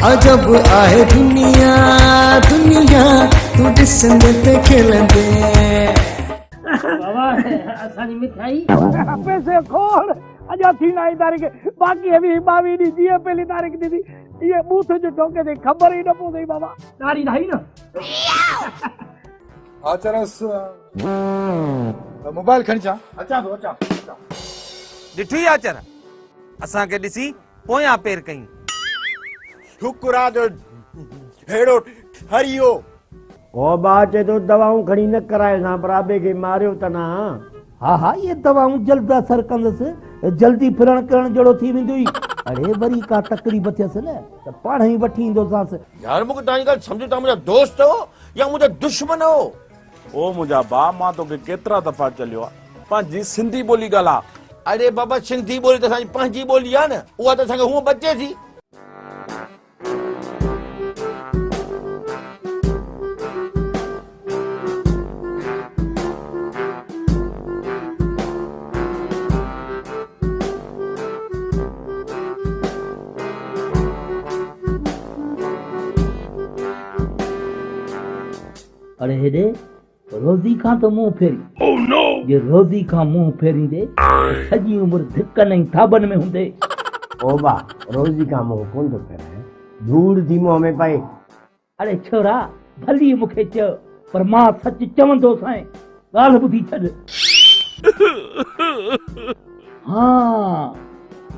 عجب آهي دنيا دنيا تون ڏسندين ته کلندين. بابا اسان جي مٺائي. پئسي کوڙ اڃا ٿي ناهي تاريخ باقي 20 22 ڏينهن جيئن پهلي تاريخ ٿيندي ايئن ٻوٿ جو ٺوڪي تي خبر ئي نه پوندئي بابا. ڏاڙهي لاهي نه. ها چرس موبائل کڻي اچان. اچان ٿو اچان. ڏٺي آچر اسان کي ڏسي پويان پير ڪيون. شڪر آ جو ههڙو ٺري ويو. او ٻا چئي ٿو دوائون کڻي نه ڪرائيسان پر ابي کي ماريو ته نه. ها ها اهي دوائون جلد اثر ڪندس جلدي ڦرڻ ڪرڻ جهڙو ٿي ويندو ئي. اڙي وري ڪا تڪليف ٿيس نه ته پاڻ ئي وٺي ايندوسانس. يار مون کي توهان جي ڳالهه سمجهه توهان منهنجا دوست هو يا منهنجا دشمن هو. او منهنجا ڀاء مان توکي ڪيترا دفعا چليو آ پنهنجي سنڌي ٻولي ڳالهاء. اڙي بابا سنڌي ٻولي ته اسان جي پنهنجي ٻولي آ نه اها ته اسان کي هونء به اچي ٿي. اڙي هيڏي روزي کان ته منهن ڦيرين. جي روزي کان منهن ڦيريندي ته سڄي عمر ڌڪن ۽ ٿاٻن ۾ هوندي. او با، روزي کان منهن ڪونه ٿو ڦيرايان، ڌوڙ ٿي منهن ۾ پئي. اڙي ڇورا، ڀلي مون کي چئه، پر مان سچ چوندوسانء، ڳالهه ٻڌي ڇڏ. ها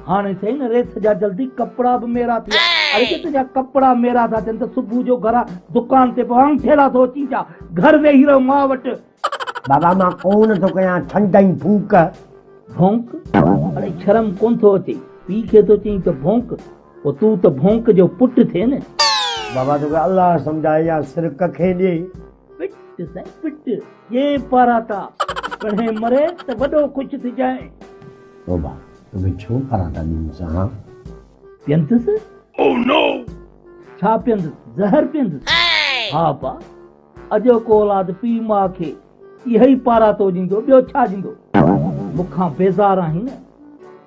هاڻي سهي نه ريس جا جلدي ڪپڙا به ميرا ٿي ويا. اڙي جي تنهنجا ڪپڙا ميرا ٿا ٿين ته صبح جو گهران دڪان تي به آڱٺيلا ٿو اچين ڇا؟ گهر ويهي رهه ماء وٽ. بابا مان ڪونه ٿو ڪيان ڇنڊ ۽ ڦوڪ. ڀونڪ؟ اڙي شرم ڪونه ٿو اچئي پيء کي ٿو چئين ته ڀونڪ، پوء تون ته ڀونڪ جو پٽ ٿئين نه. بابا توکي الله سمجهائي يا سر ڪکين ڏي. پٽ سائين پٽ، ڄي پاراتا، پڻهين مري ته وڏو خوش ٿجانء. بابا توکي ڇو پاراتا ڏينس ها؟ پيئندس؟ Oh no! ڇا پيئندس؟ زهر پيئندس؟ ها ابا، اڄوڪو اولاد پيء ماء کي اهي ئي پاراتو ڏيندو، ٻيو ڇا ڏيندو؟ مون کان بيزار آهين نه،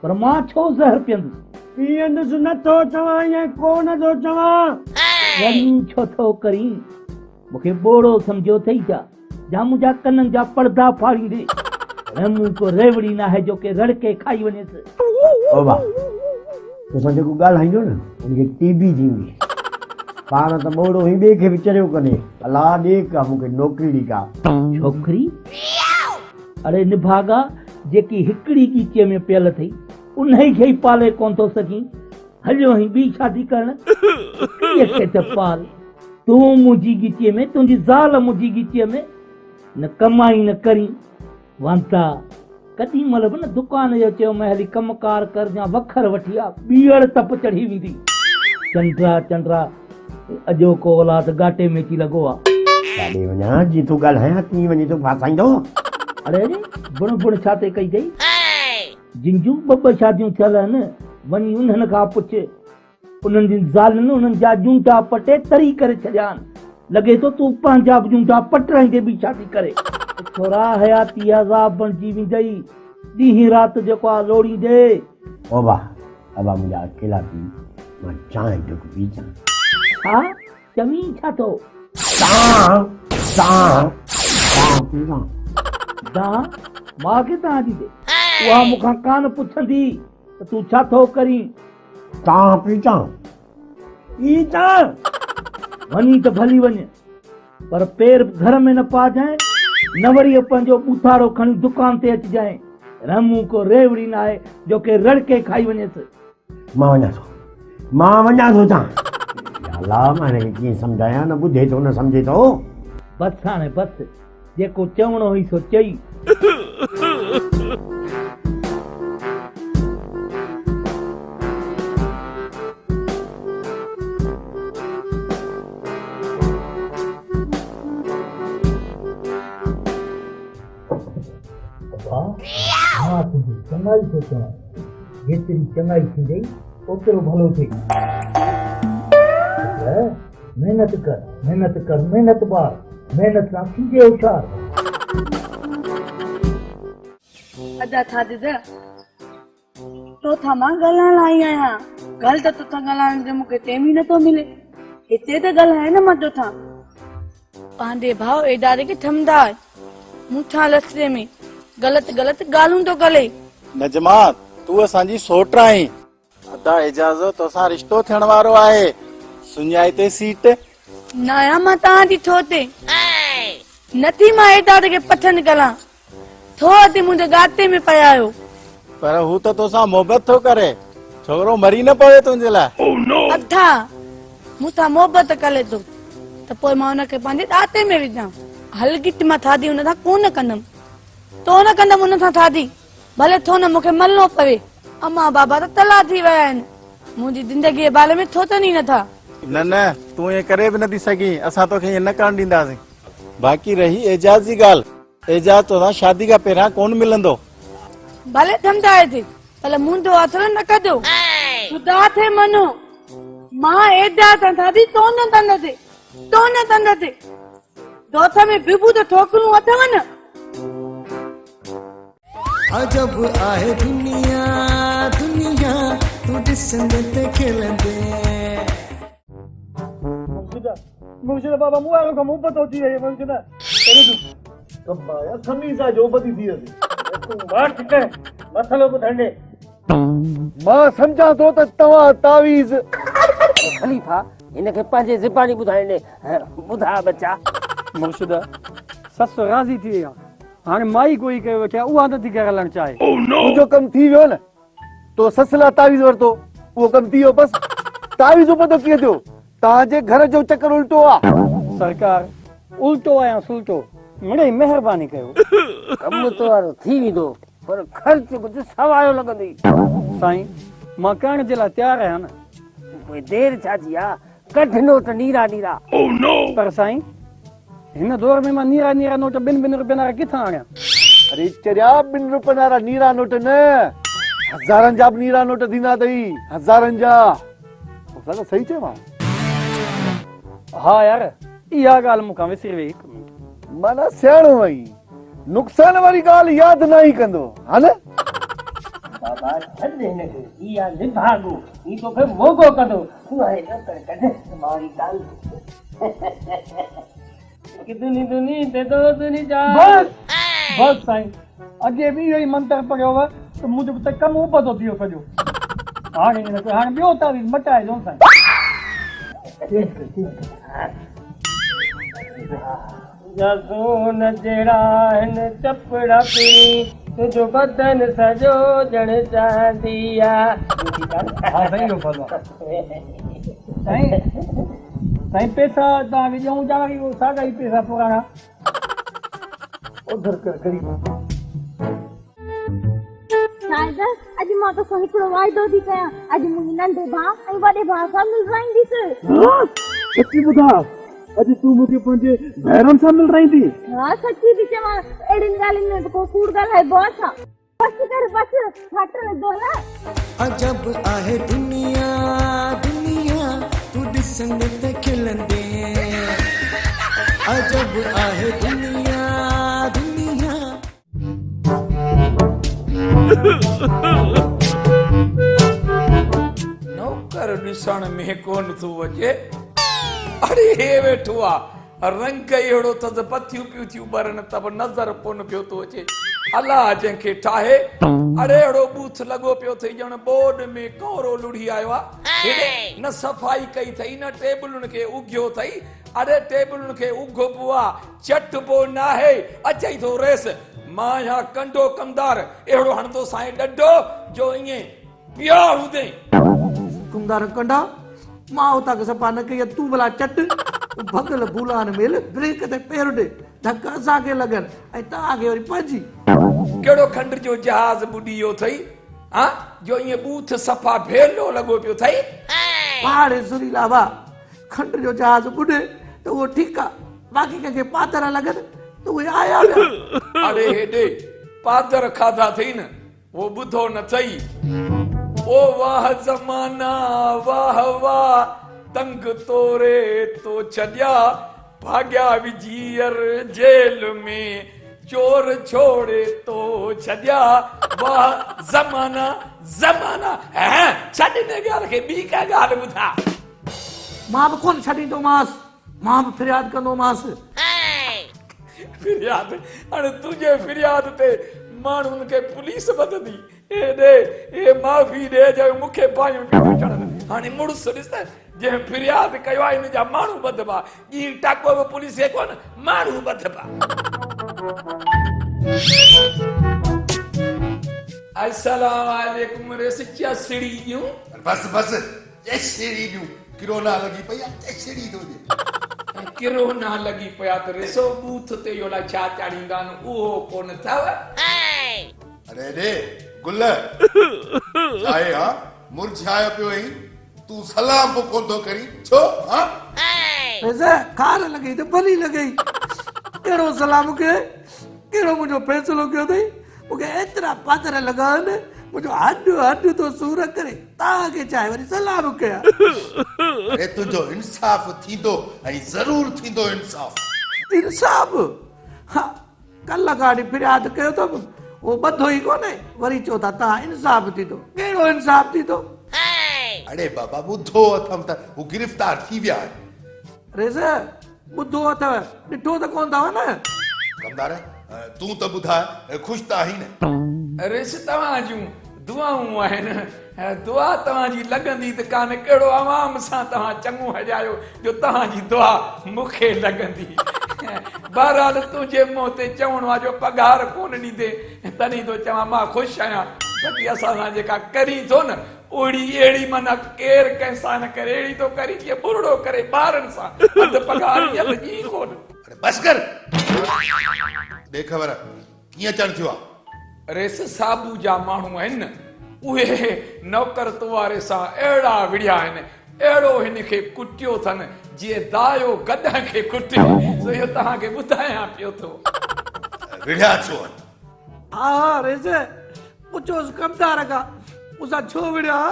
پر مان ڇو زهر پيئندس؟ پيئندس نه ٿو چوان ائين ڪو نه ٿو چوان. رڙيون ڇو ٿو ڪرين؟ مون کي ٻوڙو سمجهيو اٿئي ڇا؟ جا منهنجا ڪنن جا پڙدا ڦاڙيندي. رمون ڪو ريوڙي ناهي جو ڪي رڙڪي کائي وڃيس. بابا توسان جيڪو ڳالهائيندو نه ان کي ٽي بي ٿيندي. پاڻ ته ٻوڙو هئين ٻئي کي به چريو ڪندين. الله ڏي ڪا مون کي نوڪري ڏي ڪا. ڇوڪري، اڙي نڀاڳا جيڪي هڪڙي ڳچيء ۾ پيل اٿئي انهي کي ئي پالي ڪونه ٿو سگهين. هليو هئين ٻي شادي ڪرڻ. هڪڙيء کي ته پال. تون منهنجي ڳچيء ۾، تنهنجي زال منهنجي ڳچيء ۾، نه ڪمائين نه ڪرين. وانتا، ڪڏهن مهل به نه دڪان جو چيو مين هلي ڪم ڪار ڪر يا وکر وٺي آ، ٻيئڙ تپ چڙهي ويندي. چنڊرا چنڊرا، اڄوڪو اولاد ڳاٽي ۾ اچي لڳو آ. ڪاڏي وڃان، جيئن ٿو ڳالهايان تيئن وڃي ٿو ڦاسائيندو. اڙي اڙي، بڻ بڻ ڇا تي ڪئي اٿئي؟ جن جون ٻه ٻه شاديون ٿيل آهن، وڃي انهن کان پڇ. انهن جين زالن انهن جا ڄونٽا پٽي تري ڪري ڇڏيا آهن. لڳي ٿو تون پنهنجا به ڄونٽا پٽرائيندين ٻي شادي ڪري. ڇورا حياتي عذاب بڻجي ويندئي. ڏينهن رات جيڪو آ لوڙيندي. ابا ابا منهنجا اڪيلا پي مان چانهه ڍڪ پي چان. ڇا؟ چوين ڇا ٿو؟ دانهن دانهن دانهن پي چان. دانهن؟ ماء کي دانهن ڏيندي؟ اها مون کان ڪانه پڇندي ته تون ڇا ٿو ڪرين. چانهه پيچان پي چانهه. وڃي ته ڀلي وڃ، پر پير به گهر ۾ نه پاجانء، نه وري پنهنجو ٻوٿاڙو کڻي دڪان تي اچجانء. رحمون ڪو ريوڙي ناهي جو ڪي رڙڪي کائي وڃيس. مان وڃان ٿو، مان وڃان ٿو هتان. يا الله مان هن کي ڪيئن سمجهايان، نه ٻڌي ٿو نه سمجهي ٿو. بس هاڻي بس، جيڪو چوڻو هئي سو چئي. ابا، مان تنهنجي چڱائي ٿو چوان، جيتري چڱائي ٿيندئي اوترو ڀلو ٿئي. پٽ، محنت ڪر، محنت ڪر، محنت ٻار، محنت سان ٿيندي هوشيار. ادا ساجد، توٿان مان ڳالهائڻ آئي آهيان. ڳالهه ته توسان ڳالهائڻ جو مون کي ٽيم ئي نٿو ملي. هتي ته ڳالهايان نه مان توسان. پنهنجي ڀاء اداري کي ٿمدار مون سان رستي ۾ غلط غلط ڳالهيون ٿو ڪري. نجما تون اسان جي سوٽ آهين. ادا اعجاز توسان رشتو ٿيڻ وارو آهي سڃائي تي سيٽ. ناهيان مان توهان جي ٿوتي. نٿي مان اعجاز کي پسند ڪران. ٿو اچي منهنجي ڳاٽي ۾ پيا آهيو. پر هو ته توسان محبت ٿو ڪري. ڇوڪرو مري نه پوي تنهنجي لاء. ادا مون سان محبت ڪري ٿو ته پوء مان ان کي پنهنجي ڏاٽي ۾ وجهان. هل گٽ مان ٿادي ان سان ڪونه ڪندم. تو نه ڪندم ان سان ٿادي. ڀلي ٿو نه مون کي ملڻو پوي. امان بابا ته تلا ٿي ويا آهن. منهنجي زندگيء جي باري ۾ سوچن ئي نٿا. نه نه تون ائين ڪري به نٿي سگهين. اسان توکي ائين نه ڪرڻ ڏينداسين. باقي رهي اعجاز جي ڳالهه. اعجاز توسان شادي کان پهريان ڪونه ملندو. ڀلي ڌمڌائي ٿي پر منهنجو آسرو نه ڪجو. خدا ٿئي منو مان اعجاز سان شادي ڪونه ڪندس ڪونه ڪندس. دوٿ ۾ بيبو ته ٺوڪرون اٿو نه. عجب آهي دنيا دنيا تون ڏسندين ته کلندين. مرشد مرشد بابا مون وارو کان محبت ٿي وئي مرشد. ڪبا يا خميسا جو بدي ٿي ويس. تون ماٺ ڪر مسئلو ٻڌڻ ڏي. مان سمجهان ٿو ته توهان تعويذ. خليفا هن کي پنهنجي زباني ٻڌائڻ ڏي. ٻڌاء ٻچا. مرشد سس راضي ٿي وئي آ. هاڻي مائي ڪوئي ڪيو ويٺي آ اها نٿي گهر هلڻ چاهي. منهنجو ڪم ٿي ويو نه تو سس لاء تعويذ ورتو اهو ڪم ٿي ويو بس تعويذ پتو ڪيئن ٿيو توهان جي گهر جو چڪر الٽو آ. سرڪار الٽو آ يا سلٽو مڙئي مهرباني ڪيو. ڪم تو وارو ٿي ويندو پر خرچ ڪجهه سوايو لڳندئي. سائين مان ڪرڻ جي لاء تيار آهيان نه. پوء دير ڇا جي آ ڪڍ نوٽ نيرا نيرا. پر سائين هن دور ۾ مان نيرا نيرا نوٽ ٻن ٻن روپين وارا ڪٿان آڻيان؟ اڙي چريا ٻن روپين وارا نيرا نوٽ نه هزارن جا به نيرا نوٽ ٿيندا اٿئي هزارن جا. ساگر صحيح چيو مان؟ ها يار اها ڳالهه مون کان وسري وئي هڪ منٽ. معنيٰ سياڻو آهين نقصان واري ڳالهه ياد ناهي ڪندو ها نه؟ بابا ڇڏ هن کي هي آ نڀاڳو هي توکي موڳو ڪندو تون هاڻي ڏوڪڙ ڪڍ ماري ڳالهه هڪ دني دني تي دو دني چار. بس بس سائين اڳي به اهو ئي منتر پڙهيو هو ته منهنجو ته ڪم ابتو ٿي ويو سڄو. هاڻي ائين نه ڪيو هاڻي ٻيو تعويذ مٽائجو سائين. جا سون جهڙا هن چپڙا پرين تنهنجو بدن سڄو ڄڻ چاندي آ. ها سائين اهو ڀلو آ. سائين سائين پيسا توهان کي ڏيون ٿا وري اهو ساڳا ئي پيسا پراڻا. اوڌر ڪر غريب. شاهده اڄ مان توسان هڪڙو واعدو ٿي ڪيان اڄ منهنجي ننڍي ڀاء ۽ وڏي ڀاء سان ملرائينديس. ها سچي ٻڌاء اڄ تون مون کي پنهنجي ڀائرن سان ملرائيندين؟ ها سچي ٿي چوان اهڙين ڳالهين ۾ به ڪو ڪوڙ ڳالهائبو آهي ڇا؟ بس ڪر بس ڦاٽ وڌو نه. عجب آهي دنيا دنيا تون ڏسندين ته کلندين عجب آهي دنيا دنيا. نوڪر ڏسڻ ۾ ڪونه ٿو اچي. اڙي هي ويٺو آ. رنگ ئي اهڙو اٿس بتيون پيون ٿيون ٻرن ته به نظر ڪونه پيو ٿو اچي. الله جنهن کي ٺاهي. اڙي اهڙو ٻوٿ لڳو پيو اٿئي ڄڻ ٻوڏ ۾ ڪورو لڙهي آيو آ. هيڏي نه صفائي ڪئي اٿئي نه ٽيبلن کي اگهيو اٿئي. اڙي ٽيبلن کي اگهبو آ چٽبو ناهي. اچئي ٿو ريس. مان آهيان ڪنڊو ڪمدار اهڙو هڻندوسانء ڏنڊو جو ائين پيا هوندين. ڪمدار ڪنڊا، مان اوطاق صفا نه ڪئي آ، تون ڀلا چٽ. ڀڳل بولان ميل بريڪ تي پير ڏي، ڌڪ اسان کي لڳن ۽ توهان کي وري پنهنجي. ڪهڙو کنڊ جو جهاز ٻڏي ويو اٿئي ها جو ائين ٻوٿ صفا ڀيلو لڳو پيو اٿئي. پهاڙي سريلا واهه، کنڊ جو جهاز ٻڏي ته اهو ٺيڪ آ، باقي ڪنهن کي پادر لڳن ته اهي آيا ويا. اڙي هيڏي پادر کاڌا اٿئي نه، هو ٻڌو نه ٿئي. او واهه زمانا واهه واهه تنگ توري تو ڇڏيا ڀاڳيا وجهي ير جيل ۾ چور ڇوڙي تو ڇڏيا واهه زمانا زمانا هه ڇڏ ان ڳالهه کي ٻي ڪا ڳالهه ٻڌاء. مان به ڪونه ڇڏيندومانس مان به فرياد ڪندومانس. فرياد هاڻي تنهنجي فرياد تي ماڻهن کي پوليس ٻڌندي اي ڏي اي معافي ڏي جو مون کي باهيون پيون چڙهن هاڻي مڙس ڏس ته جنهن فرياد ڪيو آهي ان جا ماڻهو ٻڌبا ڄين ٽاڪو به پوليس کي ڪونه ماڻهو ٻڌبا. السلام عليڪم ريس چسڙي ڏيون. بس بس چسڙي ڏيون ڪرونا لڳي پئي آ چسڙي ٿو ڏي. ڪرونا لڳي پئي آ ته ريسو بوٿ تي اهو لاء ڇا چاڙهيندا آهن اهو ڪونه اٿو. اڙي ڏي گل ڇاهي ها مرجهايو پيو آهين تون سلام به ڪونه ٿو ڪرين ڇو ها. ريس خار لڳئي ته ڀلي لڳئي ڪهڙو سلام ڪيئي ڪهڙو منهنجو فيصلو ڪيو اٿئي مون کي ايترا پادر لڳا آهن منهنجو هڏ هڏ ٿو سور ڪري توهان کي ڇاهي وري سلام ڪيان. اڙي تنهنجو انصاف ٿيندو ۽ ضرور ٿيندو انصاف. انصاف ها ڪلهه کان وٺي فرياد ڪيو اٿم، اهو ٻڌو ئي ڪونهي، وري چئو ٿا توهان انصاف ٿيندو، ڪهڙو انصاف ٿيندو؟ اڙي بابا ٻڌو اٿم ته هو گرفتار ٿي ويا آهن. ريس، ٻڌو اٿو، ڏٺو ته ڪونه اٿو نه؟ ڪمدار، تون ته ٻڌاء، خوش ته آهين نه؟ ريس، توهان جون دعائون آهن. دعا توهان جي لڳندي ته ڪانه، ڪهڙو عوام سان توهان چڱو هڄايو جو توهان جي دعا مون کي لڳندي. بهرحال تنهنجي منهن تي چوڻو آ جو پگهار ڪونه ڏيندين تڏهن ٿو چوان مان خوش آهيان باقي اسان سان جيڪا ڪرين ٿو نه اهڙي اهڙي معنيٰ ڪير ڪنهن سان نه ڪري اهڙي ٿو ڪرين جيئن ٻرڙو ڪري ٻارن سان اڌ پگهار ڏين ته ڏين ڪونه. اڙي بس ڪر ڏي خبر ڪيئن اچڻ ٿيو آ؟ ريس صابو جا ماڻهو آهن نه اهي نوڪر تو واري سان اهڙا وڙهيا آهن اهڙو هن کي ڪٽيو اٿن جيئن دايو گڏهه کي ڪٽي سو اهو توهان کي ٻڌايان پيو ٿو. وڙهيا ڇو آهن؟ ها ها ريس پڇوس ڪمدار کان مون سان ڇو وڙهيا ها؟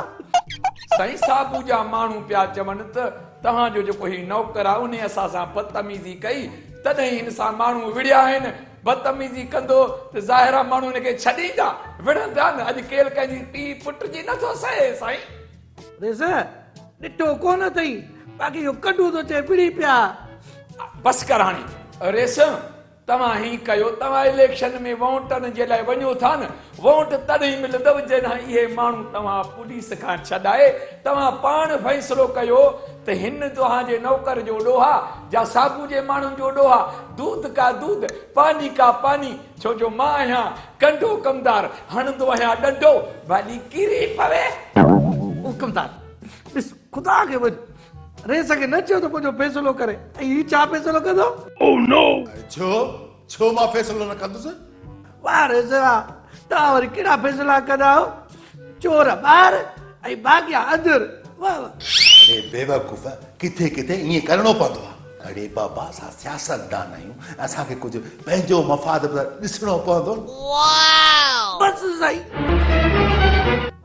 سائين صابو جا ماڻهو پيا چون ته توهان جو جيڪو هي نوڪر آهي انهي اسان سان بدتميزي ڪئي تڏهن هن سان ماڻهو وڙهيا آهن بدتميزي ڪندو ته ظاهر آ ماڻهو هن کي ڇڏيندا، وڙهندا نه، اڄ ڪير ڪنهن جي پيء پٽ جي نٿو سهي سائين. ريس، ڏٺو ڪونه اٿئي، باقي اهو ڪڍو ٿو چئي وڙهي پيا. بس ڪر هاڻي ريس، توهان هين ڪيو، توهان اليڪشن ۾ وونٽن جي لاء وڃو ٿا نه، وونٽ تڏهن ملندو جڏهن اهي ماڻهو توهان پوليس کان ڇڏائي، توهان پاڻ فيصلو ڪيو ته هن توهان جي نوڪر جو ڏوهه آ جا صابو جي ماڻهن جو ڏوهه آ، دود ڪا دود، پاني ڪا پاني، ڇو جو مان آهيان ڪنڊو ڪمدار، هڻندو آهيان ڏنڊو، ڀلي ڪري پوي. او ڪمدار، ڏس خدا کي وڃ، رئيس کي نه چيو ته منهنجو فيصلو ڪري ۽ هي ڇا فيصلو ڪندو؟ Oh no! ڇو؟ ڇو مان فيصلو نه ڪندس؟ واهه رئيس واهه، توهان وري ڪهڙا فيصلا ڪندا آهيو؟ چور ٻاهر ۽ ڀاڳيا اندر. واهه واهه. اڙي بيوقوف، ڪٿي ڪٿي ائين ڪرڻو پوندو آهي. اڙي بابا اسان سياستدان آهيون، اسان کي ڪجهه پنهنجو مفاد به ڏسڻو پوندو نه. بس سائين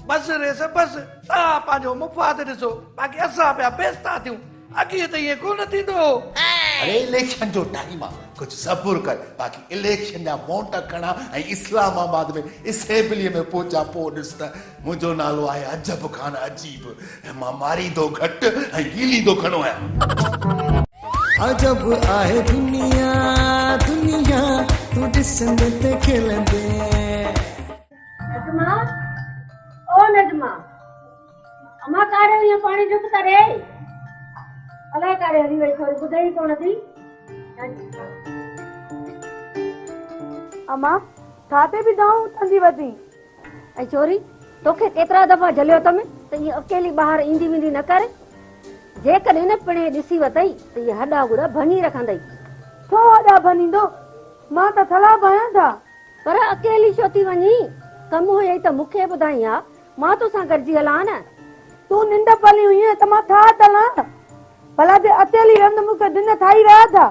بس ريس بس، توهان پنهنجو مفاد ڏسو، باقي اسان پيا بيستا ٿيون. اڳي ته ائين ڪونه ٿيندو هو. اڙي اليڪشن جو ٽائيم آ ڪجهه صبر ڪر باقي اليڪشن جا وونٽ کڻان ۽ اسلام آباد ۾ اسيمبلي ۾ پهچان پوء ڏس ته منهنجو نالو آهي عجب خان عجيب ۽ مان ماريندو گهٽ ۽ گيليندو گهڻو آهيان. عجب آهي دنيا دنيا تون ڏسندين ته کلندين. نجما او نجما. امان ڪاڏي وئين پاڻي جو ته ڏي. الائي ڪاڏي هلي وئي ٿوري ٻڌي ئي ڪونه ٿي. امان ڇا تي به دانهون اٿندي وتين. ۽ ڇوري توکي ڪيترا دفعا جهليو اٿم ته ائين اڪيلي ٻاهر ايندي ويندي نه ڪر. جيڪڏهن نه پڻهين ڏسي وتئي ته اهي هڏا گوڏا ڀڃي رکندئي. ڇو هڏا ڀڃيندو مان ته ٿلها به آهيان ڇا. پر اڪيلي ڇو ٿي وڃين؟ ڪم هيئي ته مون کي ٻڌائين ها. مان توسان گڏجي هلان نه. تون ننڊ پلي هئين ته مان ٿا تلان. ڀلا جي اڪيلي رهندم مون کي جن کائي ويا ڇا؟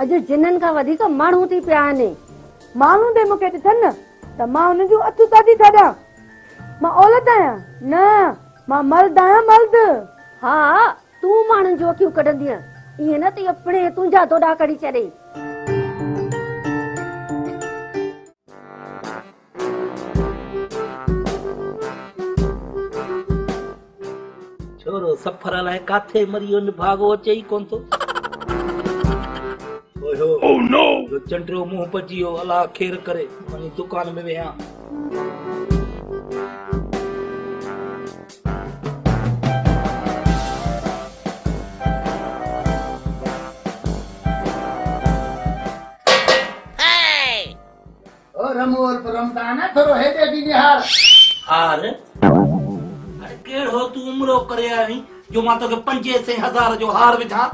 اڄ جنن کان وڌيڪ ماڻهو ٿي پيا آهن. ماڻهو جي مون کي ڏٺن نه ته مان انهن جون اکيون ڪڍي ڇڏيان. مان عورت آهيان؟ نه، مان مرد آهيان مرد. ها، تون ماڻهن جون اکيون ڪڍندينء. ائين نه ته اهو پڻهين تنهنجا دوڏا ڪڍي ڇڏي. سفر الائي ڪاٿي مري ويو نڀاڳو اچي ئي ڪونه ٿو. Oh no! جو چنڊرو منهن پئجي ويو الله خير ڪري وڃي دڪان ۾ ويهان. او رمو عرف رمضان ٿورو هيڏي به نهار. هار؟ اڙي ڪهڙو تون عمرو ڪري آيو آهين جو مان توکي پنجين سئين هزار جو هار وجهان؟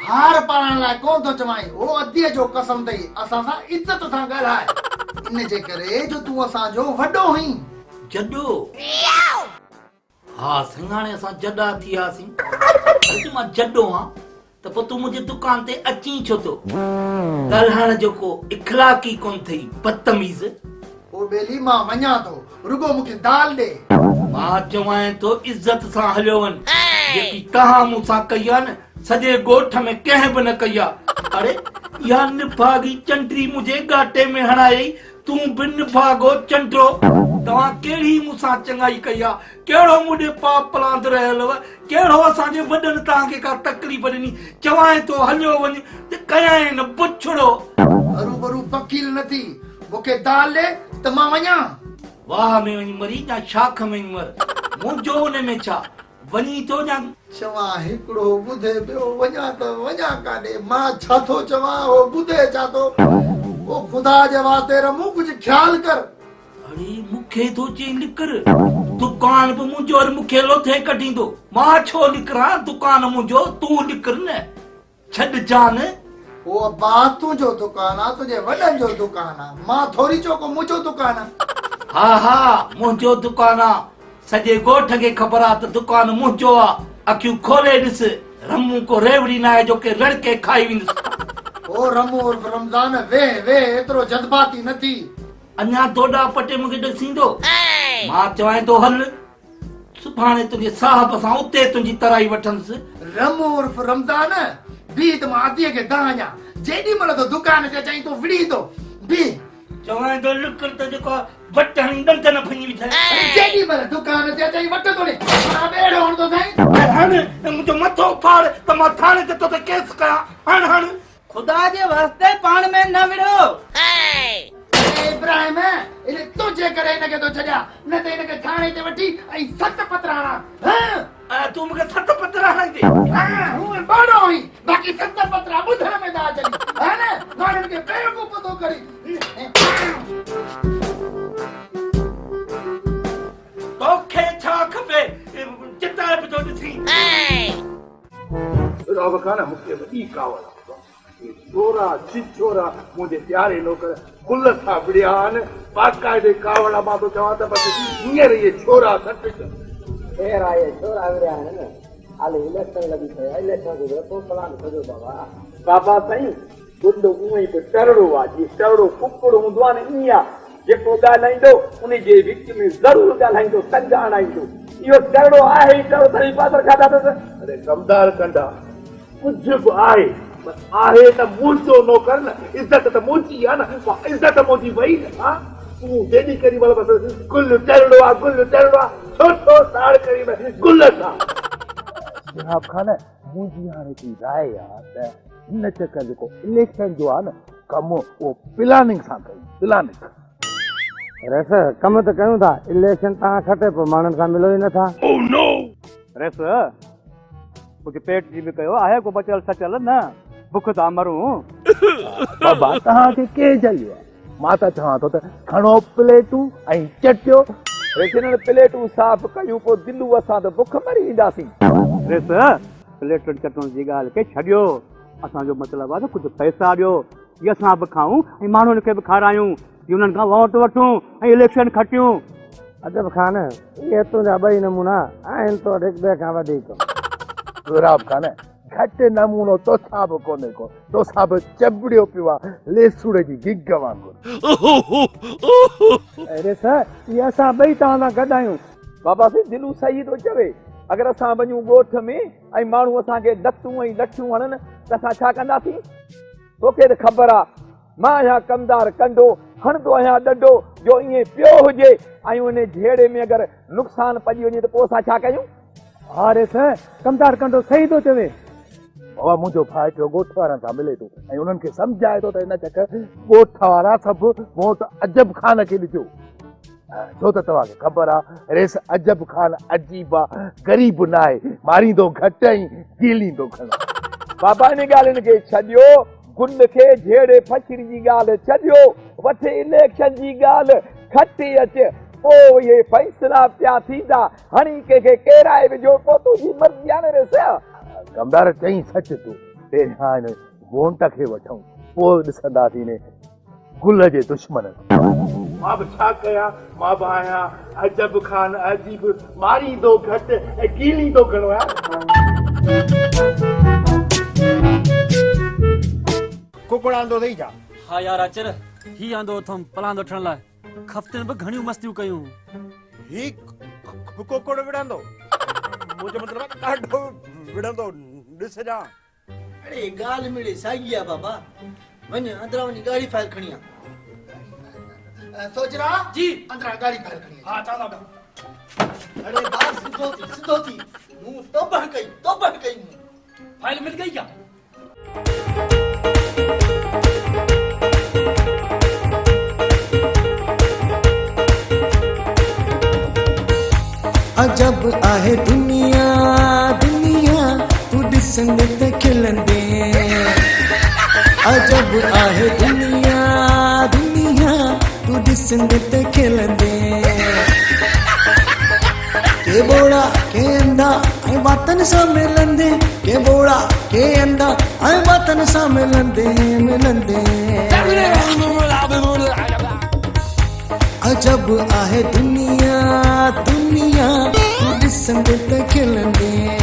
هار پارائڻ لاء ڪونه ٿو چوانء، او اديء جو قسم اٿئي اسان سان عزت سان ڳالهاء، ان جي ڪري جو تون اسان جو وڏو هئين. جڏو؟ ها سائين هاڻي اسان جڏا ٿي وياسين. اڙي جي مان جڏو هان ته پوء تون منهنجي دڪان تي اچين ڇو ٿو؟ ڳالهائڻ جو ڪو اخلاق ئي ڪونه اٿئي بدتميز. او ٻيلي مان وڃان ٿو رڳو مون کي دال ڏي. مان چوانء ٿو عزت سان هليو وڃ. جيڪي توهان مون سان ڪئي آ نه سڄي ڳوٺ ۾ ڪنهن به نه ڪئي آ. اڙي اها نڀاڳي چنڊري منهنجي ڳاٽي ۾ هڻايئي تون به نڀاڳو چنڊو، توهان ڪهڙي مون سان چڱائي ڪئي آ؟ ڪهڙو مون ڏي پاپ پلاند رهيل هو؟ ڪهڙو اسان جي وڏن توهان کي ڪا تڪليف ڏني؟ چوانء ٿو هليو وڃ ته ڪيائين نه بڇڙو. هروڀرو بخيل نه ٿي، مون کي دال ڏي ته مان وڃان. واهه ۾ وڃي مرين يا شاخ ۾ وڃي مر، منهنجو ان ۾ ڇا؟ وڃين ٿو يا. چوان هڪڙو ٻڌي ٻيو، وڃان ته وڃان ڪاڏي؟ مان ڇا ٿو چوان، هو ٻڌي ڇا ٿو؟ او خدا جي واسطي رمون ڪجهه خيال ڪر. اڙي مون کي ٿو چئين نڪر، دڪان به منهنجو وري مون کي لوٿي ڪڍيندو. مان ڇو نڪران، دڪان منهنجو، تون نڪر نه. ڇڏ جان. او ابا تنهنجو دڪان آ تنهنجي وڏن جو دڪان آ مان ٿوري چئو ڪو منهنجو دڪان آ. ها ها منهنجو دڪان آ سڄي ڳوٺ کي خبر آ ته دڪان منهنجو آ اکيون کولي ڏس رمون ڪو ريوڙي ناهي جو ڪي رڙڪي کائي ويندس. او رمون عرف رمضان ويهه ويهه ايترو جذباتي نه ٿي. اڃا دوڏا پٽي مونکي ڏسيندو مان چوانء ٿو هل. سڀاڻي تنهنجي صاحب سان اتي تنهنجي ترائي وٺندس. رمو عرف رمضان، بيهه ته مان اديء کي دانهن ڏيان. جيڏي مهل تو دڪان تي اچان تون وڙهين ٿو. بيهه. چوانء ٿو لڪڙ ته جيڪو وٽ هڻي ڏند نه ڀڃي وجهانء. جيڏي مهل دڪان تي اچان وٽ ٿو ڏي. مان به اهڙو هڻندو سائين. هڻ منهنجو مٿو ڦاڙ ته مان ٿاڻي تي توتي ڪيس ڪيان. هڻ هڻ. خدا جي واسطي پاڻ ۾ نه وڙهو. اي ابراهيم، ان تنهنجي ڪري هن کي ٿو ڇڏيان، نه ته هن کي ٿاڻي تي وٺي ۽ ست پتر هڻان. هه! تون مون کي ست پتر هڻائيندين؟ ها، هونئن ٻاڙو آهين، باقي ست پترا ٻڌڻ ۾ ٿا اچن. ها نه، ماڻهن کي بيوقوف ٿو ڪرين. توکي ڇا کپي؟ چتائي به ٿو ڏسين. رب کان نه مون کي وڏي ڪاوڙ آ. اهي ڇورا ڇڇورا منهنجي پياري نوڪر گل سان وڙهيا آهن. باقاعدي ڪاوڙ آ. مان ٿو چوان ته بس هينئر اهي ڇورا سٽ. خير آهي اهي ڇورا وڙهيا آهن نه. حالي اليڪشن لڳي پئي آ. اليڪشن گذري پوء پلان سڄو بابا. بابا سائين گل اونئن ئي به ٽرڙو آ، جيئن ٽرڙو ڪڪڙ هوندو آ نه ائين آ، جيڪو ڳالهائيندو ان جي وچ ۾ ضرور ڳالهائيندو، ٽنگ اڻائيندو. اهو ٽرڙو آهي ئي ٽرڙو، تڏهن پادر کاڌا اٿس. اڙي ڪمدار ڪنڊا، ڪجهه به آهي پر آهي ته منهنجو نوڪر نه، عزت ته منهنجي آ نه، اها عزت منهنجي وئي نه ها، تون جيڏي ڪيڏي مهل بس گل ٽرڙو آ، گل ٽرڙو آ، ڇو ٿو ساڙ ڪرين گل سان. جناب خان، منهنجي هاڻي هڪڙي راء آ ته هن چڪر جيڪو اليڪشن جو آ نه ڪم اهو پلاننگ سان ڪيون پلاننگ. ريس ڪم ته ڪيون ٿا اليڪشن تان کٽي پوء ماڻهن سان ملو ئي نه ٿا. Oh no. ريس ڪجهه پيٽ جي به ڪيو آهي ڪو بچيل سچيل نه بک ٿا مرون. بابا توهان کي ڪنهن جهليو آ مان ته چوان ٿو ته کڻو پليٽون ۽ چٽيو. ريس هنن پليٽون صاف ڪيون پوء دلو اسان ته بک مري وينداسين. ريس پليٽن چٽڻ جي ڳالهه کي ڇڏيو اسان جو مطلب آهي ته ڪجهه پئسا ڏيو جي اسان به کائون ۽ ماڻهن کي به کارايون جي انهن کان ووٽ وٺون ۽ اليڪشن کٽيون. عجب خان اهي تنهنجا ٻئي نمونا آهن تو وٽ هڪ ٻئي کان وڌيڪ. سهراب خان گهٽ نمونو توسان به ڪونهي ڪو، توسان به چنبڙيو پيو آ ليسوڙي جي گگ وانگر. ريس اهي اسان ٻئي توهان سان گڏ آهيون. بابا سائين دلو صحيح ٿو چوي اگر اسان وڃون ڳوٺ ۾ ۽ ماڻهو اسان کي لتون ۽ لٺيون هڻن ته اسان ڇا ڪنداسين؟ توکي ته خبر آ مان آهيان ڪمدار ڪنڊو، هڻندو آهيان ڏنڊو، جو ائين پيو هجي ۽ ان جهيڙي ۾ اگر نقصان پڄي وڃي ته پوء اسان ڇا ڪيون؟ ها ريس، ڪمدار ڪنڊو صحيح ٿو چوي. بابا منهنجو ڀائٽيو ڳوٺ وارن سان ملي ٿو ۽ انهن کي سمجهائي ٿو ته هن چڪر ڳوٺ وارا سڀ ووٽ عجب خان کي ڏجو. ڇو ته توهان کي خبر آ ريس عجب خان عجيب آ، غريب ناهي، ماريندو گهٽ ۽ جيليندو گهڻو. بابا انهن ڳالهين کي ڇڏيو، گل کي جهيڙي ڦشري جي ڳالهه ڇڏيو، وٺ اليڪشن جي ڳالهه کٽي اچ، پوء اهي فيصلا پيا ٿيندا، هڻي ڪنهن کي ڪيرائي وجهو، پوء تنهنجي مرضي آ نه ريس. ڪمدار چئين سچ تون، پهريان هن وونٽ کي وٺون، پوء ڏسنداسين گل جي دشمن کي. مان به ڇا ڪيان، مان به آهيان عجب خان عجيب، ماريندو گهٽ ۽ گيليندو گهڻو آهيان. ڪڪڙ آندو اٿئي ڇا؟ ها يار آچر، هي آندو اٿم پلاند وٺڻ لاء. خفتين به گهڻيون مستيون ڪيون. هي ڪڪڙ وڙهندو، منهنجو مطلب آهي ڏاڍو وڙهندو، ڏسجان. اڙي ڳالهه مڙئي ساڳي آ بابا، وڃ اندران وڃي ڳاڙهي فائل کڻي آ. سوجرا جي اندران ڳاڙهي فائل کڻي آ. ها چوان ٿو. اڙي ٻار سڌو ٿي سڌو ٿي، مون توبه ڪئي توبه ڪئي مون. فائل مل گئي ڪيا؟ عجب آهي دنيا دنيا تون ڏسندي ته کلندين عجب آهي دنيا دنيا تون ڏسندي ته کلندين ڪي ٻوڙا ڪي انڌا ۽ واتن سان ملندي ڪي ٻوڙا ڪي انڌا ۽ واتن سان ملندي ملندي عجب آهي دنيا دنيا تون ڏسندي ته کلندي.